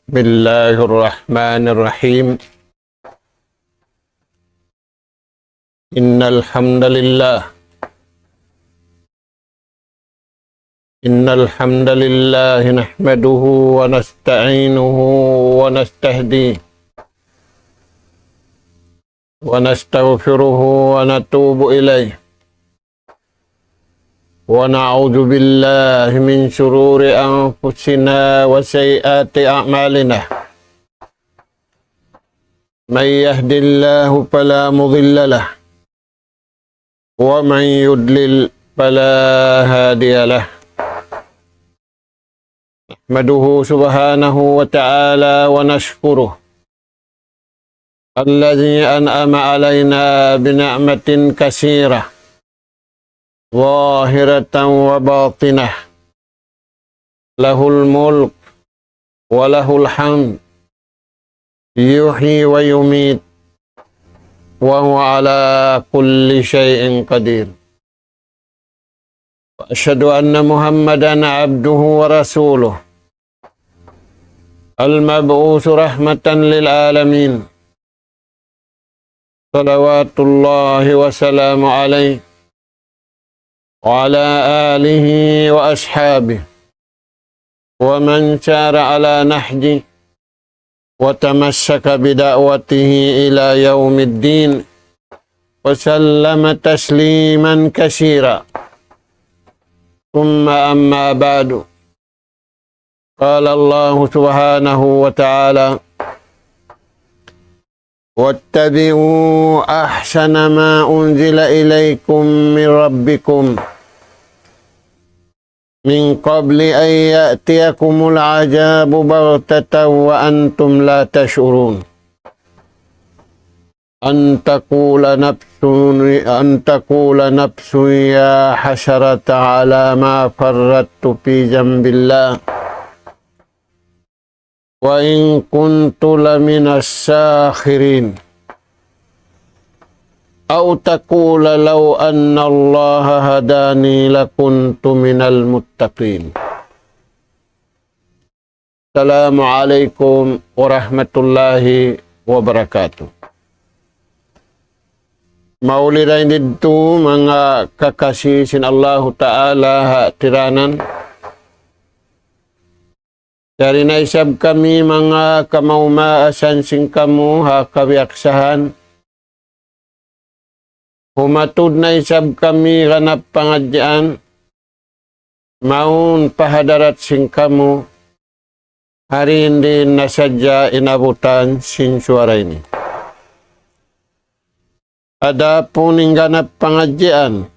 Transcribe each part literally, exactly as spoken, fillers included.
بسم الله الرحمن الرحيم. إن الحمد لله، إن الحمد لله نحمده ونستعينه ونستهديه ونستغفره ونتوب إليه، ونعوذ بالله من شرور أنفسنا وسيئات أعمالنا. من يهد الله فلا مضل له، ومن يضلل فلا هادي له. نحمده سبحانه وتعالى ونشكره الذي أنعم علينا بنعمة كثيرة ظاهرة وباطنة، له الملك وله الحمد، يحيي ويميت، وهو على كل شيء قدير. وأشهد أن محمدا عبده ورسوله، المبعوث رحمة للعالمين، صلوات الله وسلامه عليه وعلى آله وأصحابه ومن سار على نهجه وتمسك بدعوته إلى يوم الدين، وسلم تسليما كثيرا. ثم أما بعد، قال الله سبحانه وتعالى: واتبعوا أحسن ما أنزل إليكم من ربكم من قبل أن يأتيكم العذاب بغتة وأنتم لا تشعرون. أن تقول نفس، أن تقول نفس يا حسرة على ما فرطت في جنب الله وإن كنت لمن الساخرين. أو تقول لو أن الله هداني لكنت من المتقين. السلام عليكم ورحمة الله وبركاته. Mauli dayn didtu manga kakasi sin Allahu Ta'ala ha tiranan. Jari na isab kami manga kamaumaasan sin kamu ha kabiyaksahan. Humatud na isab kami ganap pangadjian, mawn pa hadarat sin kamu, ha diin-diin na sadja in abutan sin suwara ini. Adapun in ganap pangadjian,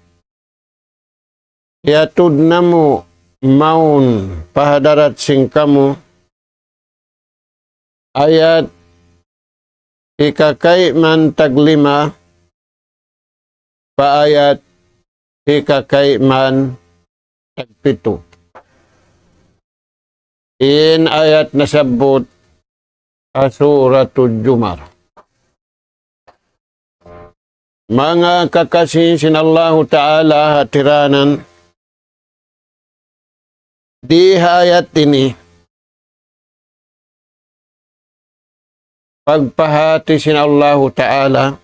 hiyatud namu' mawn pa hadarat sin kamu, ayat hikakayman taglima, pa ayat hikakayman tagpitu. In ayat nasabbut ha Suratul Zumar. Manga kakasi sin Allahu Ta'ala ha tiranan, di ha ayat ini, pagpahāti sin Allahu Ta'ala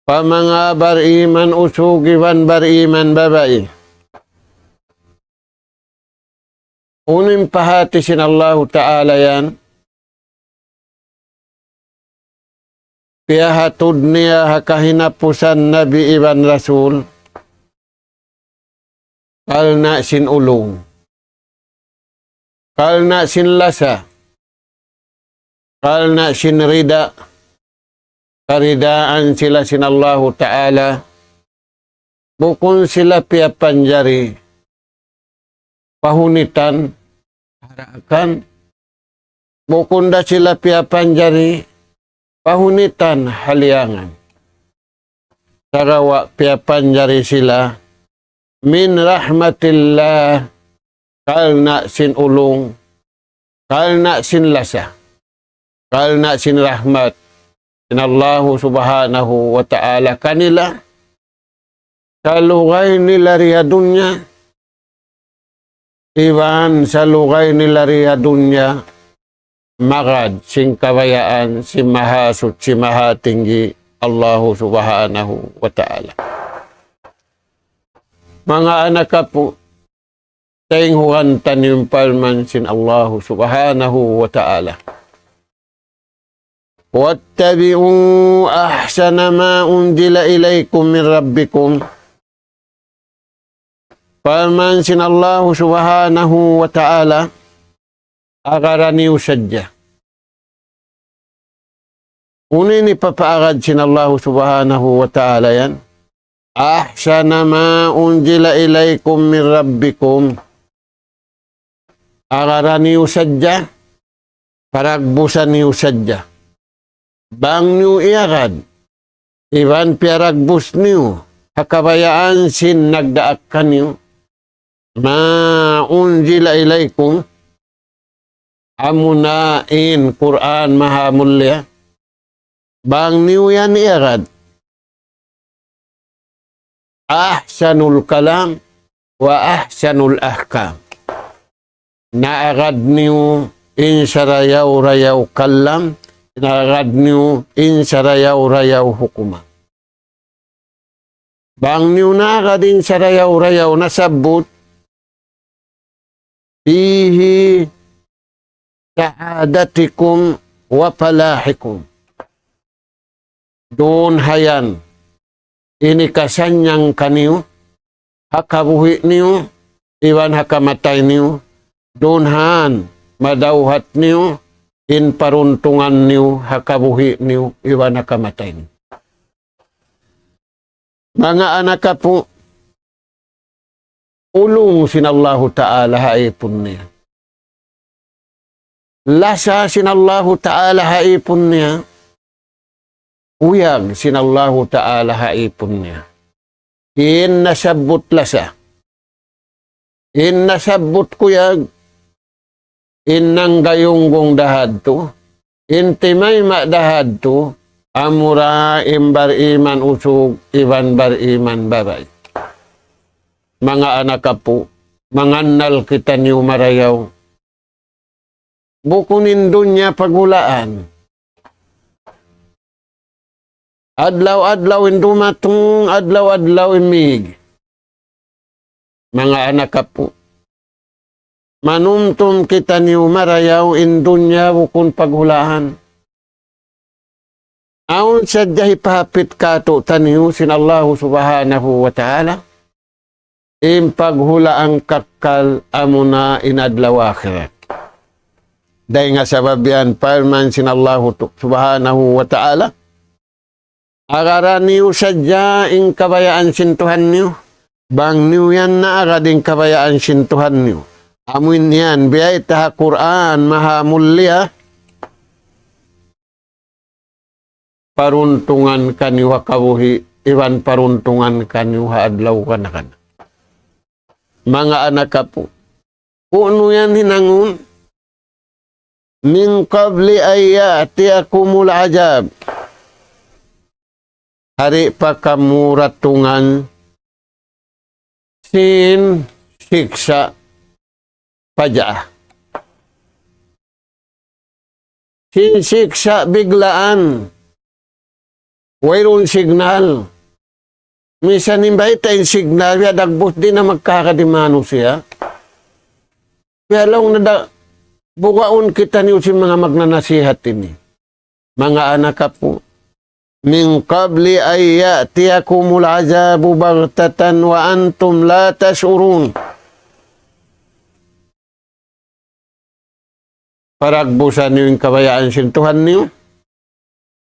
pa manga bariman usug iban bariman babai. Unu in pahāti sin Allahu Ta'ala yan? Piyahatud niya ha kahinapusan nabi iban rasul, karna' sin ulung, karna' sin lasa, karna' sin rida, karidaan sila sin Allahu Ta'ala, bukun sila piyapanjari pa hunitan ha daakan, bukun da sila piyapanjari pa hunitan ha liyangan. Sagawa' piyapanjari sila min rahmatillah, karna' sin ulung, karna' sin lasa, karna' sin rahmat sin Allahu Subhanahu wa Ta'ala kanila, kalugay nila di ha dunya, iban salugay nila di ha dunya, magad sin kabayaan sin Mahasuchi Mahatinggi Allahu Subhanahu wa Ta'ala. Manga anak apu', taynghuan taniyu in parman sin Allahu Subhanahu wa Ta'ala. واتبعوا أحسن ما أنزل إليكم من ربكم. Parman sin Allahu Subhanahu wa Ta'ala, agara niyu sadja. Unu in hipapaagad sin Allahu Subhanahu wa Ta'ala yan? أحسن ما أنزل إليكم من ربكم. Agara niyu sadja, paragbusa niyu sadja. Bang niyu iyagad, iban piyaragbus niyu, ha kabayaan sin nagdaak kaniyu, ما أنزل إليكم, amuna in Qur'an maha mulia, bang niyu yan iyagad. أحسن الكلام وأحسن الأحكام. Naagad niyu in sarayaw-rayaw kalam, naagad niyu in sarayaw-rayaw hukuman. Bang niyu naagad in sarayaw-rayaw nasabbut, فيه سعادتكم وفلاحكم. Duun ha yan in hikasannyang kaniyu, ha kabuhi' niyu, iban ha kamatay niyu, duun ha yan madawhat niyu in paruntungan niyu, ha kabuhi' niyu, iban ha kamatay niyu. Manga anak apu', ulung sin Allahu Ta'ala ha ipun niya. Lasa sin Allahu Ta'ala ha ipun niya. Uyag sin Allahu Ta'ala ha ipun niya. In nasabbut lasa, in nasabbut kuyag, in nanggayunggung da hadtu, in timayma' da hadtu, amura in bariman usug iban bariman babai. Manga anak apu', mangannal kitaniyu marayaw. Bukun in dunya paghulaan. Adlaw-adlaw in dumatung, adlaw-adlaw in mīg. Manga anak apu', manumtum kitaniyu marayaw, in dunya bukun paghulaan. Awn sadja hipahapit kātu'niyu sin Allahu Subhanahu wa Ta'ala, in paghulaan kakkal amuna in adlaw akhirat. Dayn ha sabab yan, parman sin Allahu tu-, Subhanahu wa Ta'ala, agara niyu sadja in kabayaan sin Tuhan niyu, bang niyu yan naagad in kabayaan sin Tuhan niyu. Amu in yan, biyayta' ha Qur'an, maha mulia, paruntungan kaniyu ha kabuhi', iban paruntungan kaniyu ha adlaw kana-kana. Manga anak apu', unu yan hinangun? من قبل أن يأتيكم العذاب. Di' pa kamu datungan sin siksa' pajaa. Sin siksa' biglaan. Wayruun signal. Misan in bayta' in signal, biya' dagbus di' na magkakadi manusiya'. Biya' laung na da, bugaun kitaniyu sin manga magnanasihat ini. Manga anak apu'. من قبل أن يأتيكم العذاب بغتة وأنتم لا تشعرون. Paragbusa niyu in kabayaan sin Tuhan niyu,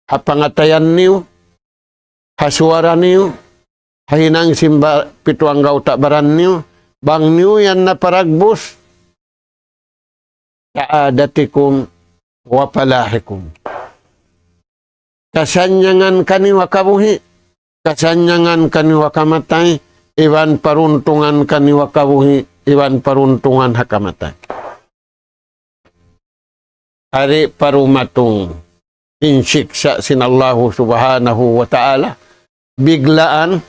ha pangatayan niyu, ha suwara niyu, ha hinang sin ba-, pitu anggawta' baran niyu, bang niyu yan naparagbus, سعادتكم وفلاحكم. Kasannyangan kaniyu ha kabuhi', kasannyangan kaniyu ha kamatay, iban paruntungan kaniyu ha kabuhi', iban paruntungan ha kamatay. Di' pa dumatung in siksa' sin Allahu Subhanahu wa Ta'ala, biglaan,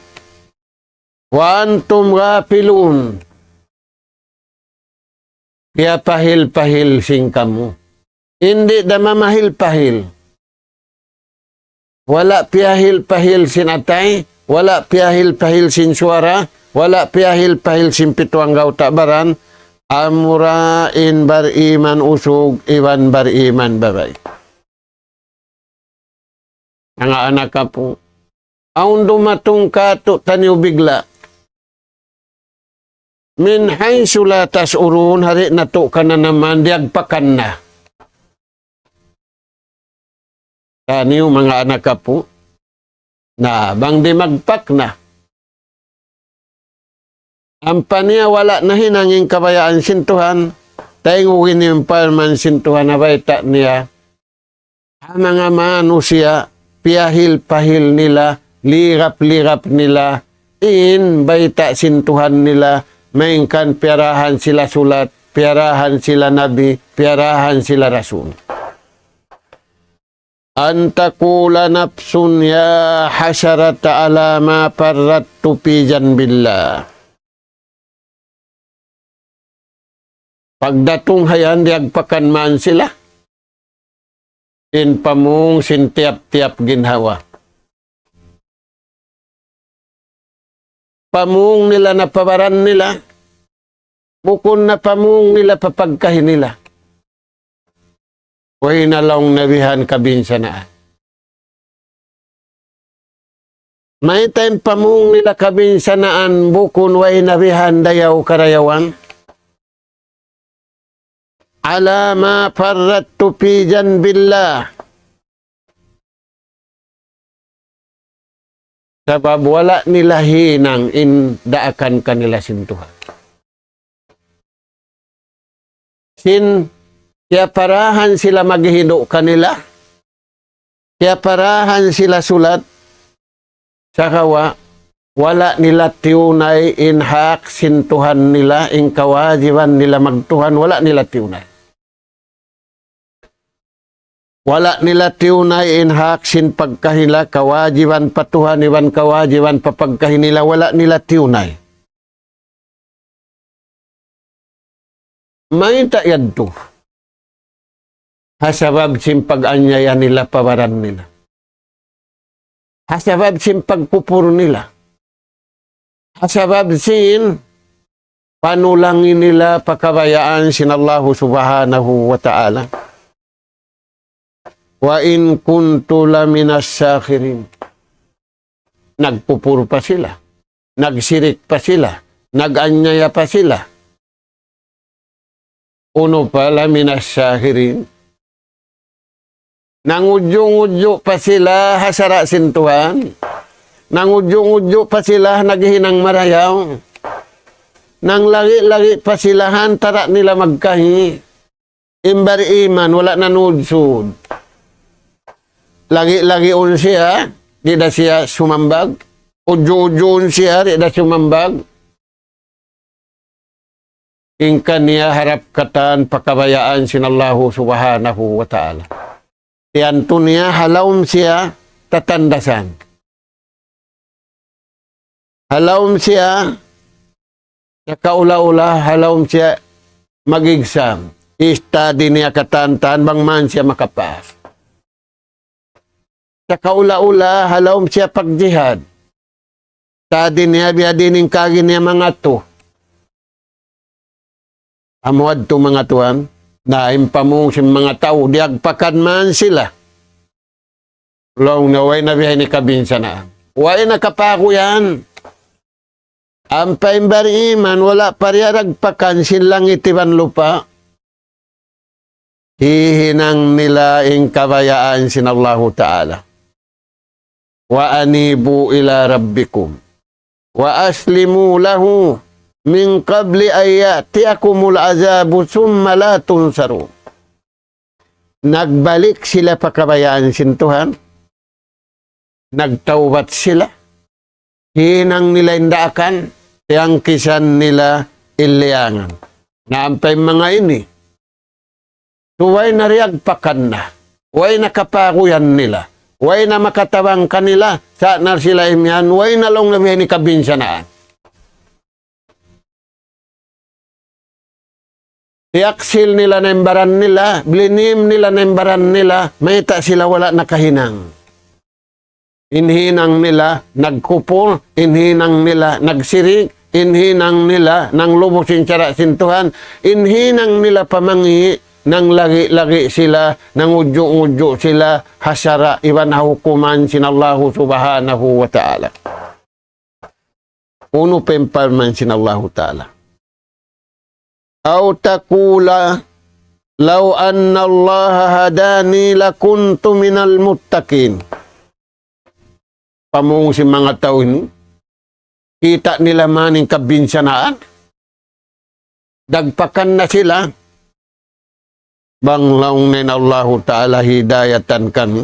وأنتم غافلون. Piyapahil-pahil sin kamu. Di' da mamahil-pahil. Wala' piyahil-pahil sin atay, wala' piyahil-pahil sin suwara, wala' piyahil-pahil sin pitu anggawta' baran, amura in bariman usug iban bariman babai. Manga anak apu'. Awn dumatung kātu'niyu bigla'. من حيث لا تشعرون, di' natu' kananaman, diyagpakan na. Taniyu manga anak apu'. Na, bang di' magpak na. Ampa niya wala' nahinang in kabayaan sin Tuhan, taymanghud in parman sin Tuhan ha bayta' niya. Ha manga manusiya', piyahil-pahil nila, lirap-lirap nila, in bayta' sin Tuhan nila, malayngkan piyarahan sila sulat, piyarahan sila nabi, piyarahan sila rasul. أن تقول نفس يا حسرة على ما فرطت في جنب الله. Pagdatung hayan, diyagpakan man sila. In pamung sin tiyap-tiyap ginhawa. Pamung nila na pa baran nila. Bukun na pamung nila pa pagkahi nila. Way na laung niya bihan kabinsanaan. Mayta' in pamung nila kabinsanaan bukun way na bihan dayaw karayawan. على ما فرطت في جنب الله. Sabab wala' nila hinang in daakan kanila sin Tuhan. Sin, kiyaparahan sila maghidu' kanila, kiyaparahan sila sulat, sagawa', wala' nila tiyunay in hak sin Tuhan nila, in kawajiban nila magtuhan, wala' nila tiyunay. Wala' nila tiyunay in hak sin pagkahi nila, kawajiban pa Tuhan, iban kawajiban pa pagkahi nila, wala' nila tiyunay. Mayta' yadtu? Ha sabab sin pag-anyaya nila pa baran nila. Ha sabab sin pagkupur nila. Ha sabab sin panulangi nila pa kabayaan sin Allahu Subhanahu wa Ta'ala. وإن كنت لمن الساخرين. Nagkupur pa sila. Nagsirik pa sila. Nag-anyaya pa sila. Unu pa, لمن الساخرين. Nangudju'-ngudju' pa sila ha sara' sin Tuhan. Nangudju'-ngudju' pa sila naghihinang marayaw. Nanglagi'-lagi' pa sila ha antara' nila magkahi. In bariman, wala' nanudsud. Lagi'-lagiun siya, di' da siya sumambag. Udju'-udjuun siya, di' da sumambag. In kaniya harap katan pa kabayaan sin Allahu Subhanahu wa Ta'ala. Tiyantu niya ha lawm siya tatandasan. Ha lawm siya, sakaula-ula, ha lawm siya mag-exam. I-study niya katan-katan, bang man siya makapas. Sakaula-ula, ha lawm siya pagjihad. Study niya, biyadiin in kagi niya mangatu. Amu yadtu manga tuwan, na in pamung sin manga tau, diyagpakan man sila. Laung niya way na biya' ini kabinsanaan. Way na kapaguyan. Ampa in bariman, wala' pa diyagpakan sin langit iban lupa'. Hihinang nila in kabayaan sin Allahu Ta'ala. وأنيبوا إلى ربكم وأسلموا له من قبل أن يأتيكم العذاب ثم لا تنصرون. Nagbalik sila pa kabayaan sin Tuhan. Nagtawbat sila. Hinang nila in daakan, tiyangkisan nila in liyangan. Na ampa in manga ini, subay na diyagpakan na. Way na kapaguyan nila. Way na makatabang kanila. Sa' na sila imiyan, way na laung niya biya' ini kabinsanaan. Tiyaksil nila na in baran nila, blinim nila na in baran nila, mayta' sila wala' nakahinang. In hinang nila nagkupur, in hinang nila nagsirik, in hinang nila nanglubus sin sara' sin Tuhan, in hinang nila pamangi', nanglagi'-lagi' sila, nangudju'-ngudju' sila, ha sara' iban ha hukuman sin Allahu Subhanahu wa Ta'ala. Unu pa in parman sin Allahu Ta'ala? أو تقول لو أن الله هداني لكنت من المتقين. Pamung sin manga tau ini, kita' nila man in kabinsanaan, dagpakan na sila, bang laung na in Allahu Ta'ala hidayatan kami.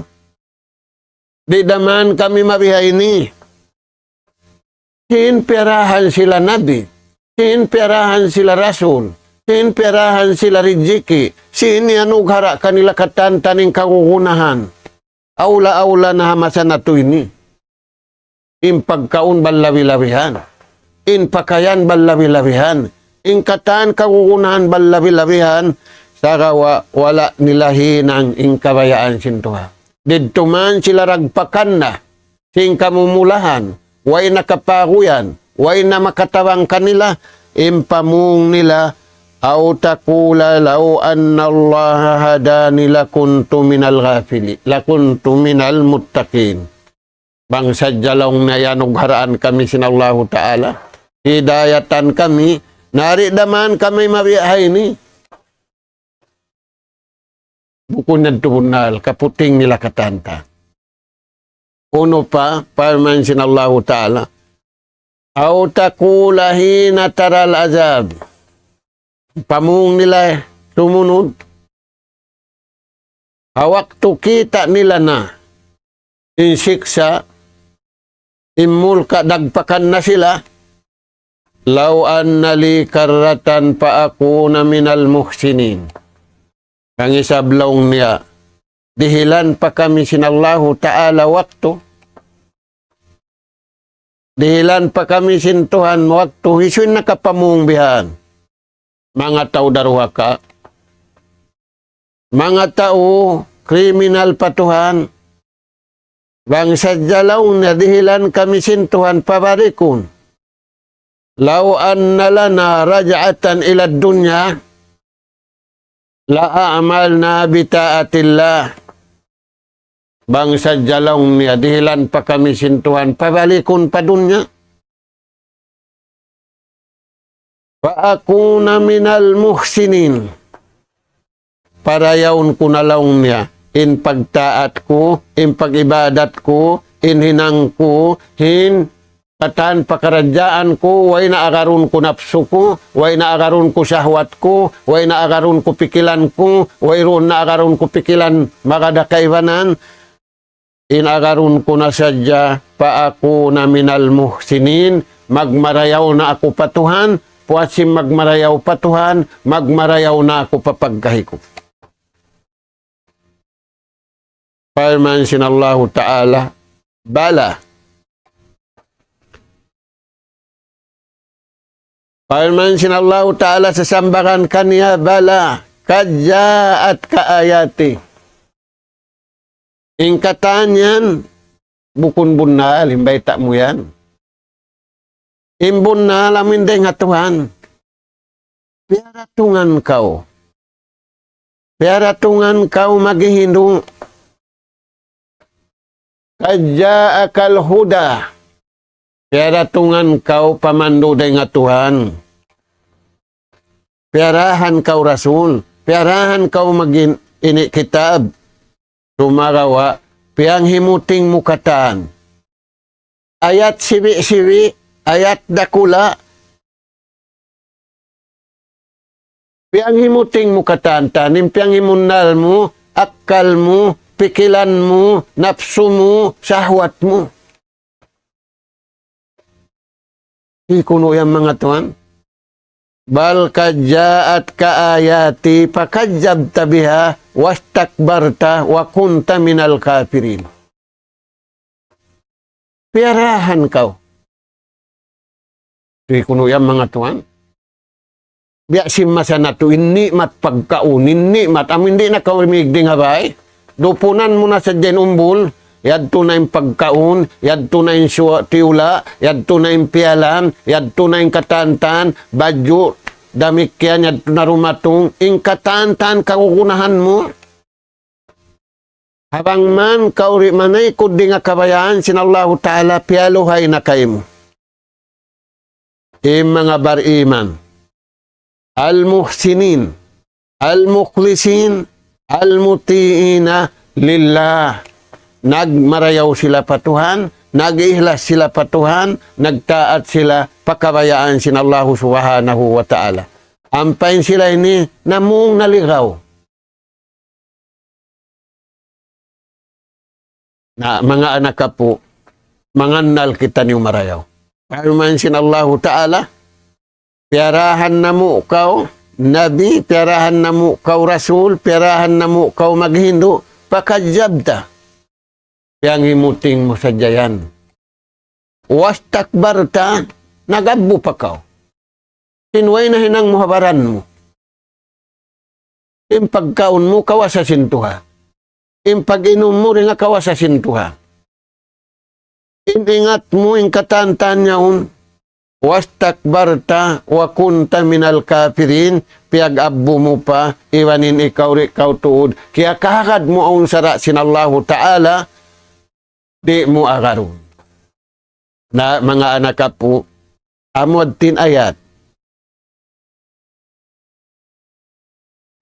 Di' da man kami mabiha ini. Sin piyarahan sila nabi, sin piyarahan sila rasul, sin piyarahan sila rijiki, sin iyanughara' kanila katan-katan in kagunahan. Awla-awla na ha masa natu' ini. In pagkaun balabi-labihan. In pakayan balabi-labihan. In katan kagunahan balabi-labihan. Sagawa' wala' nila hinang in kabayaan sin Tuhan. Didtu man sila dagpakan na sin kamumulahan, way na kapaguyan, way na makatabang kanila, in pamung nila, أو تقول لو أن الله هداني لكنت من الغافلين، لكنت من المتقين. Bang sadja laung niya iyanugharaan kami sin Allahu Ta'ala, hidayatan kami, na di' da man kami mabiha ini. Bukun yadtu bunnal, kaputing nila katan-katan. Unu pa, parman sin Allahu Ta'ala, أو تقول حين ترى العذاب. Pamung nila sumunud. Ha waktu kita' nila na in siksa', in mulka' dagpakan na sila, لو أن لي كرة فأكون من المحسنين. Bang isab laung niya, dihilan pa kami sin Allahu Ta'ala waktu, dihilan pa kami sin Tuhan waktu, hisiyu in nakapamung bihan? Manga tau daruhaka, manga tau kriminal pa Tuhan. Bang sadja laung niya dihilan kami sin Tuhan pabalikun. لو أن لنا رجعة إلى الدنيا لأعملنا بطاعة الله. Bang sadja laung niya dihilan pa kami sin Tuhan pabalikun pa dunya. فأكون من المحسنين. Parayawun ku na laung niya in pagtaat ku, in pag-ibadat ku, in hinang ku, in katan pakaradjaan ku, way na agarun ku napsu ku, way na agarun ku sahwat ku, way na agarun ku pikilan ku, wayruun na agarun ku pikilan magad ha kaibanan. In agarun ku na sadja, فأكون من المحسنين, magmarayaw na aku pa Tuhan, puas sin magmarayaw pa Tuhan, magmarayaw na aku pa pagkahi ku. Parman sin Allahu Ta'ala, بلى. Parman sin Allahu Ta'ala sasambagan kaniya, بلى قد جاءتك آياتي. In katan yan, bukun bunnal in bayta' mu yan. In bunnal amu in dayn ha Tuhan. Piyaratungan kaw. Piyaratungan kaw maghihindu'. قد جاءك الهدى. Piyaratungan kaw pamandu' dayn ha Tuhan. Piyarahan kaw rasul. Piyarahan kaw magin-, ini kitab. Sumagawa', piyanghimuting mu katan. Ayat sibi'-sibi', ayat dakula'. Piyanghimuting mu katan-katan, in piyanghimunnal mu, akkal mu, pikilan mu, napsu mu, sahwat mu. Di' kunu' yan manga tuwan. بل قد جاءتك آياتي فكذبت بها واستكبرت وكنت من الكافرين. Piyarahan kaw. Di' kunu' yan manga tuwan. Biya' sin masa natu', in ni'mat pagkaun, in ni'mat, amu in di' na kaw migding ha bay. Dupunan mu na sadja in umbul, yadtu na in pagkaun, yadtu na in suwa-, tiyula', yadtu na in piyalan, yadtu na in katantan, badju', damikkiyan, yadtu na dumatung, in katantan kagunahan mu. Ha bang man kaw di' manaykud dayn ha kabayaan sin Allahu Ta'ala, piyaluhay na kaymu. In manga bariman, al-muhsinin, al-mukhlisin, al-muti'ina lillah. Nagmarayaw sila pa Tuhan, nag-ihlas sila pa Tuhan, nagtaat sila pa kabayaan sin Allahu Subhanahu wa Ta'ala. Ampa in sila ini namung naligaw. Na, manga anak apu', mangannal kitaniyu marayaw. Parman sin Allahu Ta'ala, piyarahan namu' kaw Nabi, piyarahan namu' kaw Rasul, piyarahan namu' kaw maghindu', فكذبت. Piyanghimuting mu sadja yan. واستكبرت, nag-abbu pa kaw. Sin way nahinang mu ha baran mu. In pagkaun mu kawasa sin Tuhan. In pag-inum mu dayn ha kawasa sin Tuhan. In ingat mu, in katantan yaun. واستكبرت وكنت من الكافرين, piyag-abbu mu pa, iban in ikaw di' kaw tuud, kiyakahagad mu awn sara' sin Allahu Ta'ala, di' mu agarun. Na, manga anak apu', amu yadtu in ayat.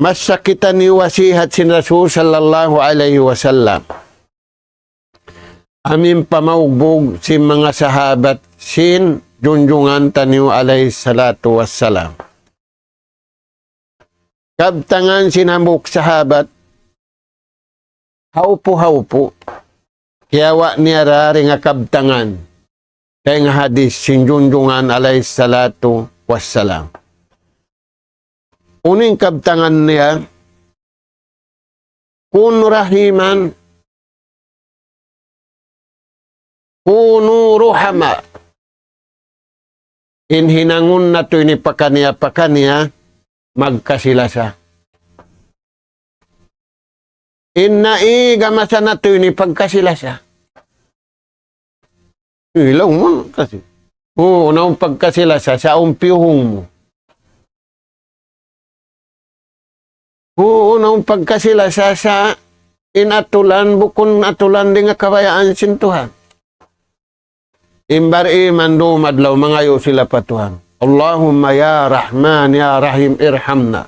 Masa kitaniyu wasihat sin Rasul sallallahu alayhi wasallam. Amu in pamaugbug sin manga sahabat sin junjungan taniyu alayhi salatu wassalam. Kabtangan sin hambuuk sahabat, haupu-haupu, kiyawa' niya ra dayn ha kabtangan, dayn ha hadis sin junjungan alayhi salatu wassalam. Unu in kabtangan niya, كن رحيما، كونوا رحماء. In hinangun natu' ini pakaniya-pakaniya, magkasi-lasa. In naiga masa natu' ini pagkasi-lasa. Ilaw mu kasi. Uu, naun pagkasi-lasa sa awn piyuhung mu. Uu, naun pagkasi-lasa sa in atulan, bukun atulan dayn ha kabayaan sin Tuhan. In bariman dum adlaw mangayu' sila pa Tuhan. اللهم يا رحمن يا رحيم ارحمنا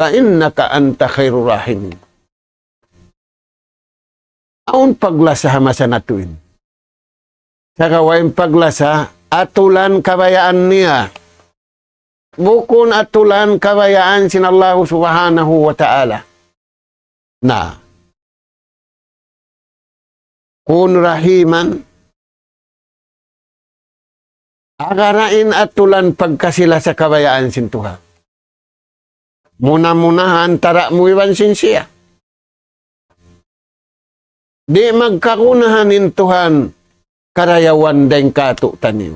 فإنك أنت خير الراحمين. Awn paglasa ha masa natu' ini. Sagawa' in paglasa, atulan kabayaan niya. Bukun atulan kabayaan sin Allahu Subhanahu wa Ta'ala. Na. كن رحيما. Agara in atulan pagkasi-lasa kabayaan sin Tuhan. Muna-munahan tara' mu iban sin siya. Di' magkagunahan in Tuhan karayawan dayn kātu'niyu.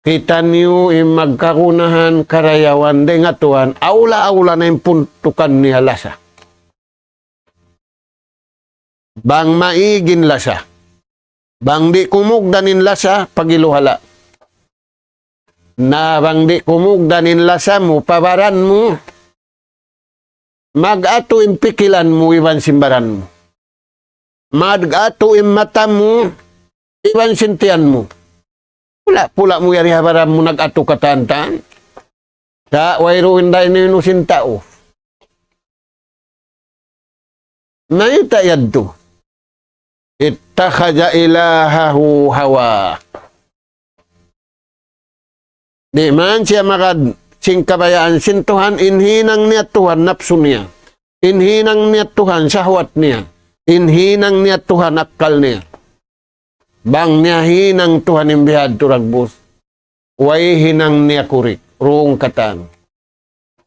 Kitaniyu in magkagunahan karayawan dayn ha Tuhan, awla-awla na in puntukan niya lasa. Bang maig in lasa. Bang di' kumugdan in lasa, pagiluhala. Na bang di' kumugdan in lasa mu, pa baran mu, mag-atu in pikilan mu iban sin baran mu. Mag-atu in mata mu iban sin tiyan mu. Pula-pula mu yari ha baran mu nag-atu katantan. Sa' wayruun da ini unu sin tau. Mayta' yadtu? اتخذ إلهه هواه. Di' man siya magad sin kabayaan sin Tuhan, in hinang niya Tuhan napsu niya. In hinang niya Tuhan sahwat niya. In hinang niya Tuhan akkal niya. Bang niya hinang Tuhan in bihadtu dagbus. Way hinang niya kurik, duun katan.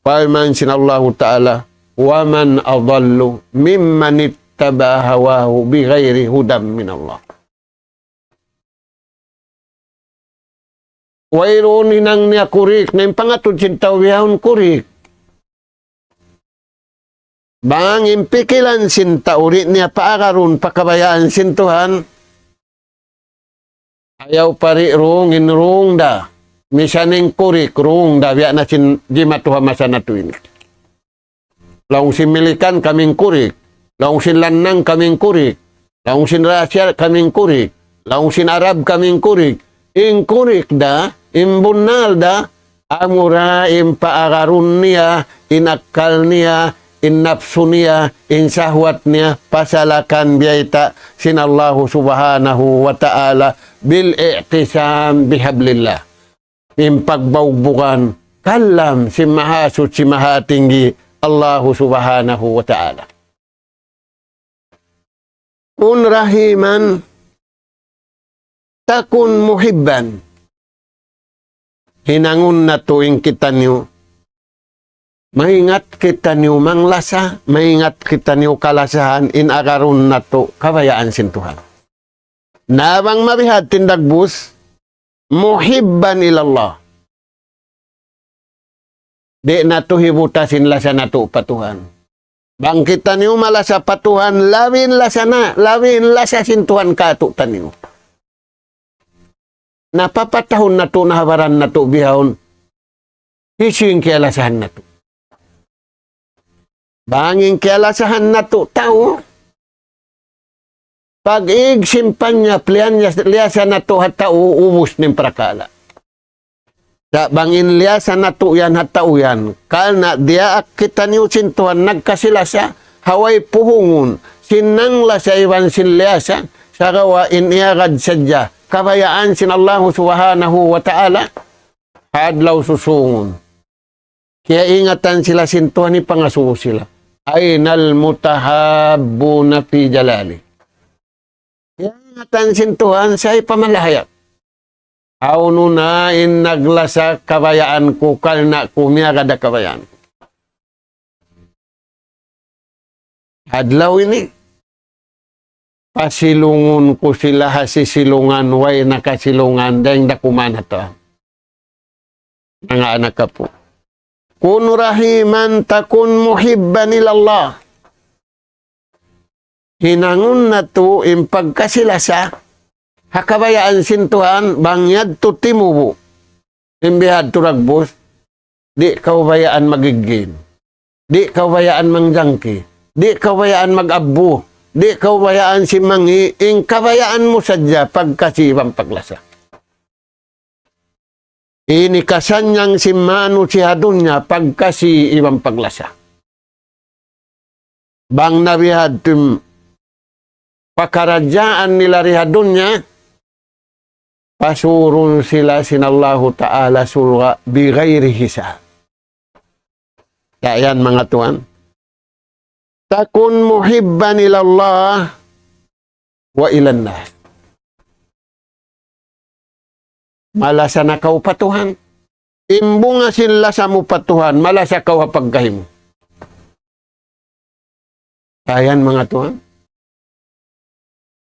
Parman sin Allahu Ta'ala, ومن أضل ممن اتبع هواه بغير هدى من الله. Wayruun hinang niya kurik, na in pangatud sin tau bihaun kurik. Bang in pikilan sin tau di' niya paagarun pa kabayaan sin Tuhan, ayaw pa di' wrong, in wrong da. Misan in kurik, wrong da. Biya' na sin jimatu ha masa natu' ini. Laung sin Milikan, kami in kurik. Laung sin Lannang, kami in kurik. Laung sin Russia, kami in kurik. Laung sin Arab, kami in kurik. In kurik da, in bunnal da, amura in paagarun niya, in akkal niya, in napsu niya, in sahwat niya, pasalakan biyayta' sin Allahu Subhanahu wa Ta'ala, bil i'tisam bihablillah. In pagbaugbugan kalam sin Mahasuchi Mahatinggi, Allahu Subhanahu wa Ta'ala. كن رحيما تكن محبا. Hinangun natu' in kitaniyu. Maingat kitaniyu manglasa, maingat kitaniyu kalasahan in agarun natu' kabayaan sin Tuhan. Na bang mabiha' in dagbus, محبا إلى الله. Di' natu' hibutas in lasa natu' pa Tuhan. Bang kitaniyu malasa pa Tuhan, labi in lasa na, labi in lasa sin Tuhan kātu'niyu. Na papatahun natu', na ha baran natu' bihaun, hisiyu in kiyalasahan natu'. Bang in kiyalasahan natu' tau, pag-ig sin panya, plihan niya, liyasa natu' ha tau, ubus na in parakala'. Sa' bang in liyasa natu' yan ha tau yan, karna' diyaak kitaniyu sin Tuhan nagkasi-lasa, ha way puhungun, sin nanglasa iban sin liyasa, sagawa' in iyagad sadja, kabayaan sin Allahu Subhanahu wa Ta'ala, ha adlaw susūngun. Kiyaingatan sila sin Tuhan, hipangasubu sila. أين المتحابون في جلالي. Kiyaingatan sin Tuhan, sa' hipamalahayat. Hawnu na in naglasa kabayaan ku, karna' ku miyagad da kabayaan ku. Adlaw ini, pasilungun ku sila ha sisilungan, way nakasilungan, dayng da kuman ha Tuhan. Manga anak apu'. كن رحيما تكن محبا إلى الله. Hinangun natu' in pagkasi-lasa, ha kabayaan sin Tuhan, bang yadtu timubu'. In bihadtu dagbus, di' kaw bayaan mag-igin. Di' kaw bayaan mangjangki. Di' kaw bayaan mag-abbu. Di' kaw bayaan simangi', in kabayaan mu sadja pagkasi iban paglasa. Ini kasannyangan sin manusiya' ha dunya pagkasi iban paglasa. Bang na bihadtu in pakaradjaan nila di ha dunya, pasurun sila sin Allahu Ta'ala surga' بغير حساب. Sa' yan, manga tuwan. تكن محبا إلى الله وإلى الناس. Malasa na kaw pa Tuhan. In bunga sin lasa mu pa Tuhan, malasa kaw ha pagkahi mu. Sa' yan, manga tuwan.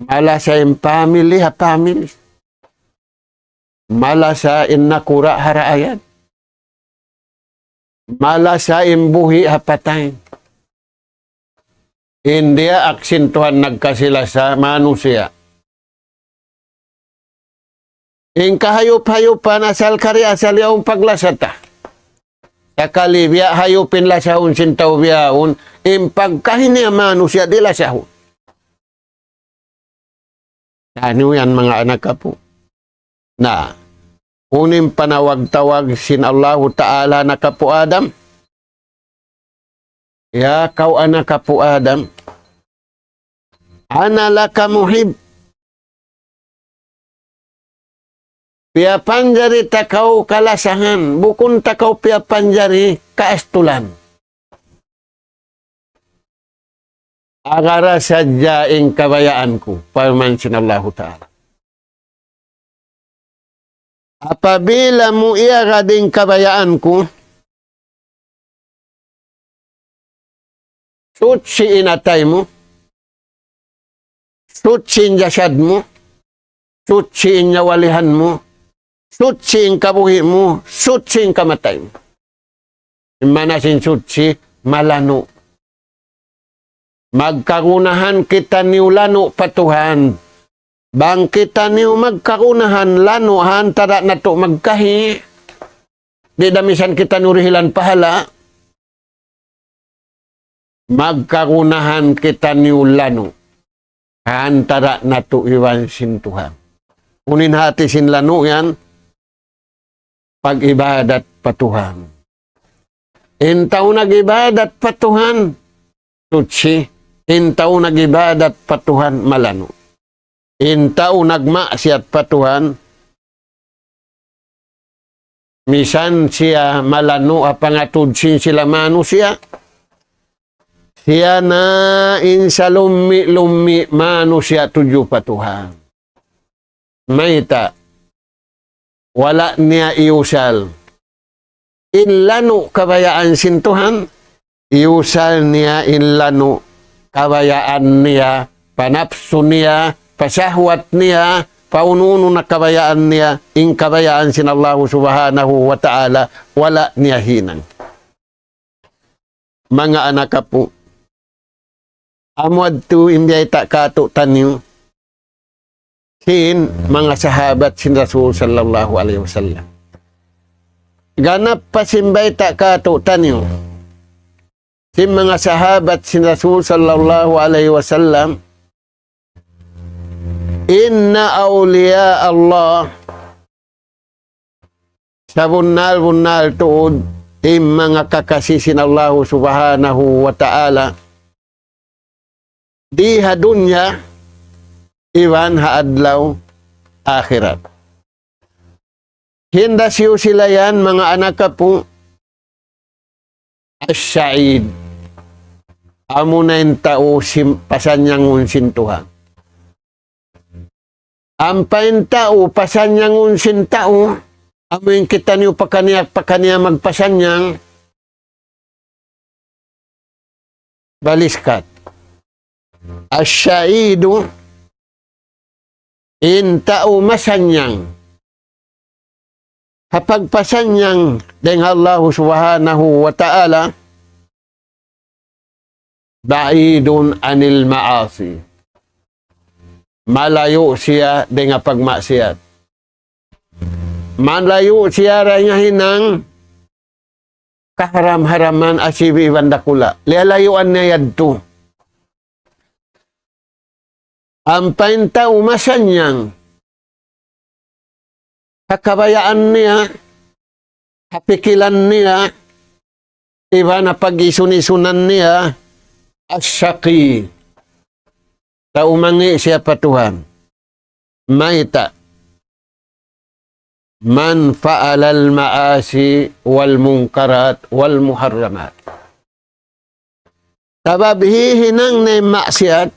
Malasa in family ha family. Malasa in nakura' ha raayat. Malasa in buhi' ha patay. In diyaak sin Tuhan nagkasi-lasa manusiya'. In kahayup-hayupan asal kari asal yaun paglasa ta. Sakali biya' hayup in lasahun sin tau bihaun, in pagkahi niya manusiya' di' lasahun. Unu yan, manga anak apu'. Na, unu in panawag-tawag sin Allahu Ta'ala anak apu' Adam. Ya kaw anak apu' Adam. أنا لك محب. Piyapanjari ta kaw kalasahan, bukun ta kaw piyapanjari kaastulan. Agara sadja in kabayaan ku, parman sin Allahu Ta'ala. Apabila mu iyagad in kabayaan ku, suchi in atay mu, suchi in jasad mu, suchi in nyawalihan mu, Suchi in kabuhi' mu, suchi in kamatay mu. In maana sin suchi, malanu'. Magkagunahan kitaniyu lanu' pa Tuhan. Bang kitaniyu magkagunahan lanu' ha antara' natu' magkahi, di' da misan kitaniyu dihilan pahala'. Magkagunahan kitaniyu lanu' ha antara' natu' iban sin Tuhan. Unu in hati sin lanu' yan? Pag-ibadat pa Tuhan. In tau nag-ibadat pa Tuhan, suchi. In tau nag-ibadat pa Tuhan, malanu'. In tau nagmaksiyat pa Tuhan, misan siya malanu' ha pangatud sin sila manusiya', siya na in salummi'-lummi' manusiya' tudju pa Tuhan. Mayta'? Wala' niya iyusal in lanu' kabayaan sin Tuhan, iyusal niya in lanu' kabayaan niya, pa napsu niya, pa sahwat niya, pa unu-unu na kabayaan niya, in kabayaan sin Allahu Subhanahu wa Ta'ala, wala' niya hinang. Manga anak apu', amu yadtu in biyayta' kātu'niyu sin manga sahabat sin Rasul sallallahu alayhi wasallam. Ganap pa sin bayta' kātu'niyu sin manga sahabat sin Rasul sallallahu alayhi wasallam, إن أولياء الله, sabunnal-bunnal tuud in manga kakasi sin Allahu Subhanahu wa Ta'ala, di ha dunya iban ha adlaw akhirat. Hinda siyu sila yan, manga anak apu', السعيد. Amuna in tau sim-, pasannyangun sin Tuhan. Ampa in tau pasannyangun sin tau, amu in kitaniyu pakaniya-pakaniya magpasannyang, baliskat. السعيد, in tau masannyang ha pagpasannyang dayn ha Allahu Subhanahu wa Ta'ala, بعيد عن المعاصي. Malayu' siya dayn ha pagmaksiyat. Malayu' siya dayn ha hinang kaharam-haraman asibi' iban dakula'. Liyalayuan niya yadtu. Ampa in tau masannyang ha kabayaan niya, ha pikilan niya, iban ha pag-isun-isunan niya, الشقي. Tau mangi' siya pa Tuhan. Mayta'? من فعل المعاصي والمنكرات والمحرمات. Sabab hihinang niya in maksiyat,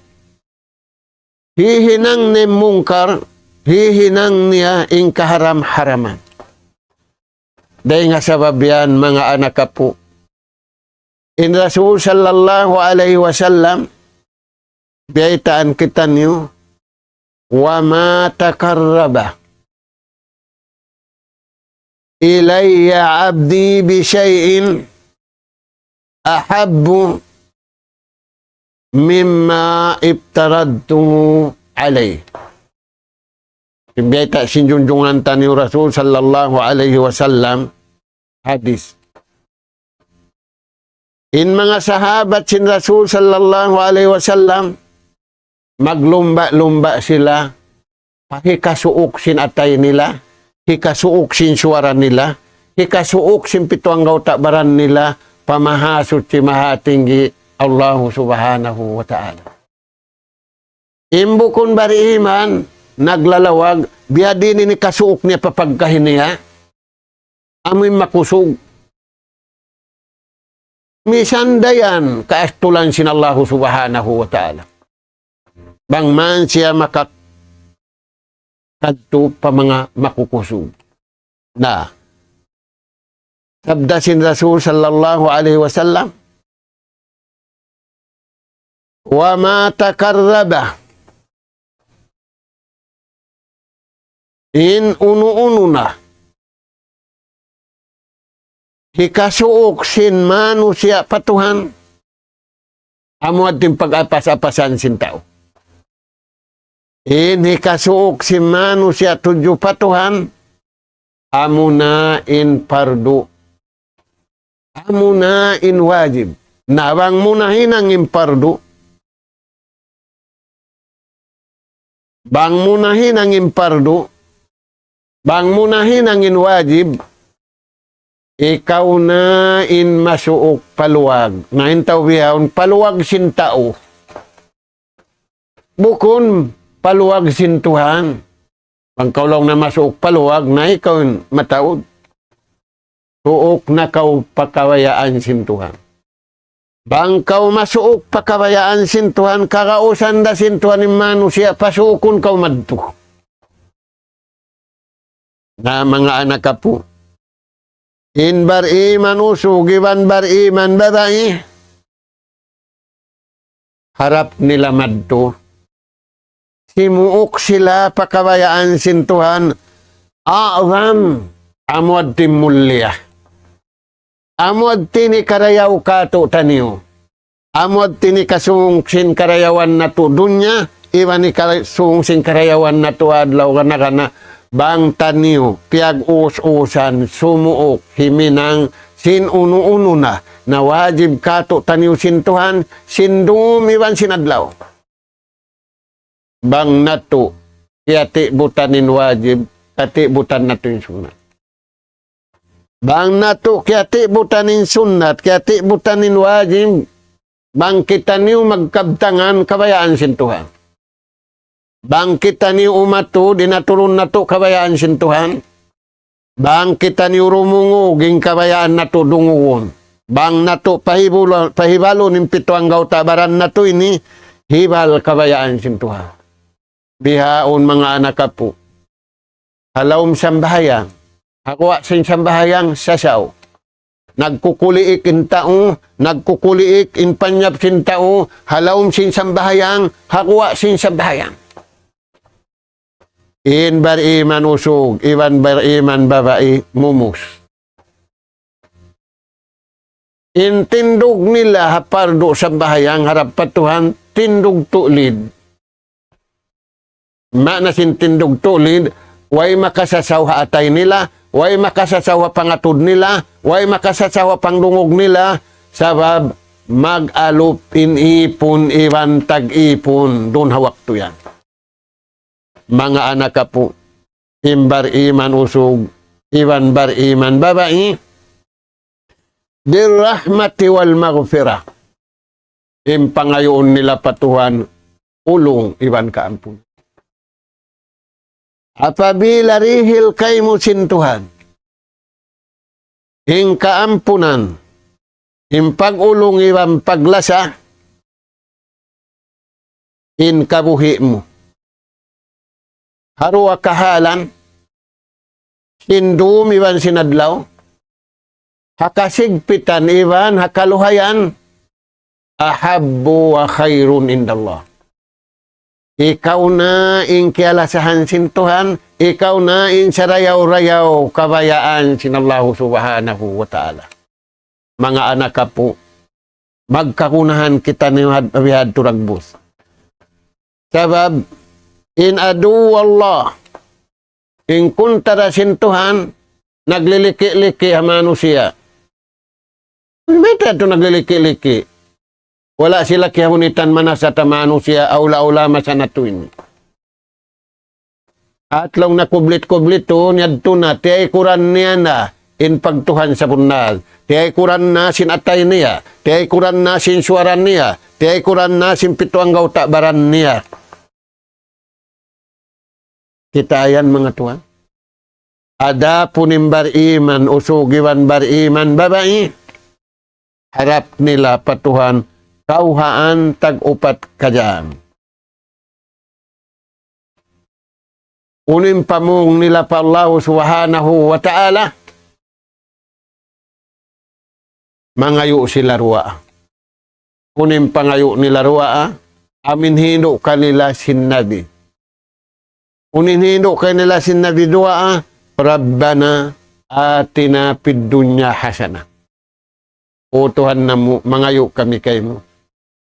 hihinang niya in mungkar, hihinang niya in kaharam-haraman. Dayn ha sabab yan, manga anak apu', in Rasul sallallahu alayhi wasallam, biyaytaan kitaniyu, وما تقرب إلي عبدي بشيء أحب مما افترضته عليه. Biyayta' sin junjungan taniyu Rasul sallallahu alayhi wasallam, hadis. In manga sahabat sin Rasul sallallahu alayhi wasallam, maglumba'-lumba' sila pa hikasuuk sin atay nila, hikasuuk sin suwara nila, hikasuuk sin pitu anggawta' baran nila, pa Mahasuchi Mahatinggi Allahu Subhanahu wa Ta'ala. In bukun bariman, naglalawag, biyadiin in hikasuuk niya pa pagkahi niya, amuin makusug. Misan da yan kaastulan sin Allahu Subhanahu wa Ta'ala. Bang man siya makakadtu pa manga makukusug. Na, sabda sin Rasul sallallahu alayhi wasallam, وما تقرب In unu-unu na hikasuuk sin manusiya' pa Tuhan, amu yadtu in pag-apas-apasan sin tau. In hikasuuk sin manusiya' tudju pa Tuhan, amu na in pardu. Amu na in wajib. Na bang mu na hinang in pardu, bang mu na hinang in pardu, bang mu na hinang in wajib, ikaw na in masuuk pa luwag. Na in tau bihaun pa luwag sin tau. Bukun pa luwag sin Tuhan. Bang kaw laung na masuuk pa luwag, na ikaw in mataud. Suuk na kaw pa kabayaan sin Tuhan. Bang kaw masuuk pa kabayaan sin Tuhan, kagausan da sin Tuhan in manusiya', pasuukun kaw madtu. Na manga anak apu', in bariman usug iban bariman babai, harap nila madtu. Simuuk sila pa kabayaan sin Tuhan. A'zam, amu yadtu in mulia. Amu yadtu in hikarayaw kātu'niyu. Amu yadtu in hikasung sin karayawan natu' dunya, iban hikasung sin karayawan natu' adlaw gana-gana, bang taniyu piyag-us-usan sumuuk himinang sin unu-unu na, na wajib kātu'niyu sin Tuhan, sin dum iban sin adlaw. Bang natu' kiyatibutan in wajib, katibutan natu' in sunnat. Bang natu' kiyatibutan in sunnat, kiyatibutan in wajib, bang kitaniyu magkabtangan kabayaan sin Tuhan. Bang kitaniyu umatud, in aturun natu' kabayaan sin Tuhan. Bang kitaniyu rumungug, in kabayaan natu' dungugun. Bang natu' pahibula-, pahibalun in pitu anggawta' baran natu' ini, hibal kabayaan sin Tuhan. Bihaun manga anak apu'. Ha lawm sambahayang. Ha guwa' sin sambahayang, sasaw. Nagkukuliik in tau, nagkukuliik in panyap sin tau, ha lawm sin sambahayang, ha guwa' sin sambahayang. In bariman usug, iban bariman babai, mumus. In tindug nila ha pardu sambahayang harap pa Tuhan, tindug tulid. Maana sin tindug tulid, way makasasaw ha atay nila, way makasasaw ha pangatud nila, way makasasaw ha pangdungug nila, sabab mag-alup in ipun iban tag-ipun duun ha waktu yan. Manga anak apu', in bariman usug, iban bariman babai, بالرحمة والمغفرة. In pangayuun nila pa Tuhan, ulung iban kaampun. Apabila dihil kaymu sin Tuhan in kaampunan, in pag-ulung iban paglasa, in kabuhi' mu ha duwa kahalan, sin dum iban sin adlaw, ha kasigpitan iban ha kaluhayan, أحب وخير عند الله. Ikaw na in kiyalasahan sin Tuhan, ikaw na in sarayaw-rayaw kabayaan sin Allahu Subhanahu wa Ta'ala. Manga anak apu', magkagunahan kitaniyu had-, bihadtu dagbus. Sabab, in adu Allah, in kuntara sin Tuhan, nagliliki-liki ha manusiya'. Mayta' yadtu nagliliki-liki? Wala' sila kiyahunitan manasa ta manusiya', awla-awla masa natu' ini. At laung na kublit-kublit tuud, yadtu na, tiyaykuran niya na in pagtuhan sabunnal. Tiyaykuran na sin atay niya. Tiyaykuran na sin suwara niya. Tiyaykuran na sin pitu anggawta' baran niya. Kita' yan, manga tuwan. Adapun in bariman usug iban bariman babai, harap nila pa Tuhan kawhaan tag-upat ka jam. Unu in pamung nila pa Allahu Subhanahu wa Ta'ala? Mangayu' sila duwaa. Unu in pangayu' nila duwaa? Amu in hindu' kanila sin Nabi. Unu in hindu' kanila sin Nabi duwaa, ربنا آتنا في الدنيا حسنة. O Tuhan namu', mangayu' kami kaymu.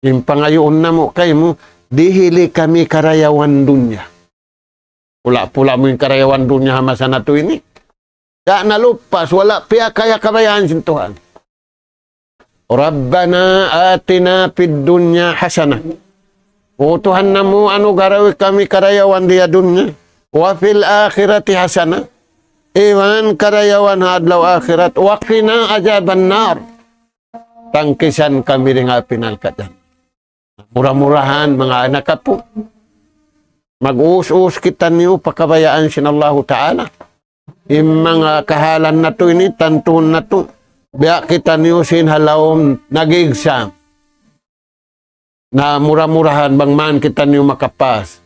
In pangayuun namu' kaymu, dihili kami karayawan dunya. Pula-pula mu in karayawan dunya ha masa natu' ini. Di' na lupas, wala' piyakaya kabayaan sin Tuhan. ربنا آتنا في الدنيا حسنة. O Tuhan namu', anugarahi kami karayawan di ha dunya. وفي الآخرة حسنة. Iban karayawan ha adlaw akhirat. وقنا عذاب النار. Tangkisan kami dayn ha api narka' jahannam. Mura-murahan, manga anak apu', mag-us-us kitaniyu pa kabayaan sin Allahu Ta'ala. In manga kahalan natu' ini, tantuhun natu', biya' kitaniyu sin ha lawm nag-exam. Na mura-murahan bang man kitaniyu makapas.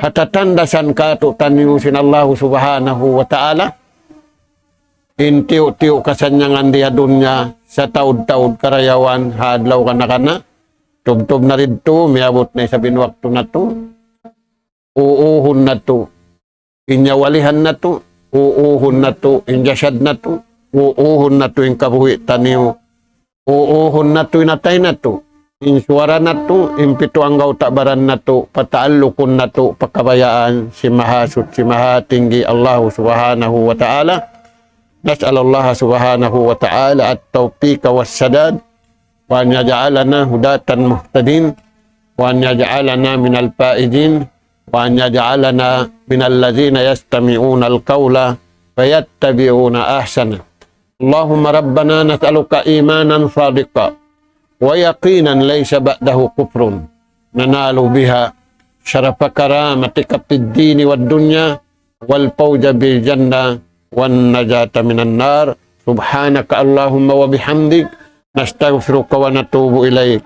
Ha tatandasan kātu'niyu sin Allahu Subhanahu wa Ta'ala, in tiyu'-tiyu' kasannyangan di ha dunya, sataud-taud karayawan, ha adlaw kana-kana, tubtub na didtu, miyabut na isab in waktu natu', uuhun natu', in nyawalihan natu', uuhun natu', in jasad natu', uuhun natu', in kabuhi' taniyu, uuhun natu', in atay natu', in suwara natu', in pitu anggawta' baran natu', pataallukun natu', pa kabayaan sin Mahasuchi Mahatinggi Allahu Subhanahu wa Ta'ala. نسأل الله سبحانه وتعالى التوفيق والسداد، وأن يجعلنا هداة مهتدين، وأن يجعلنا من الفائزين، وأن يجعلنا من الذين يستمعون القول فيتبعون أحسنه. اللهم ربنا نسألك إيمانا صادقا ويقينا ليس بعده كفر ننال بها شرف كرامتك في الدين والدنيا والفوز بالجنة والنجاة من النار. سبحانك اللهم وبحمدك، نستغفرك ونتوب إليك.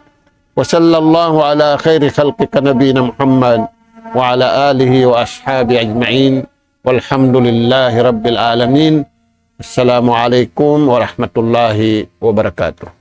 وصلى الله على خير خلقك نبينا محمد وعلى آله وأصحابه أجمعين. والحمد لله رب العالمين. السلام عليكم ورحمة الله وبركاته.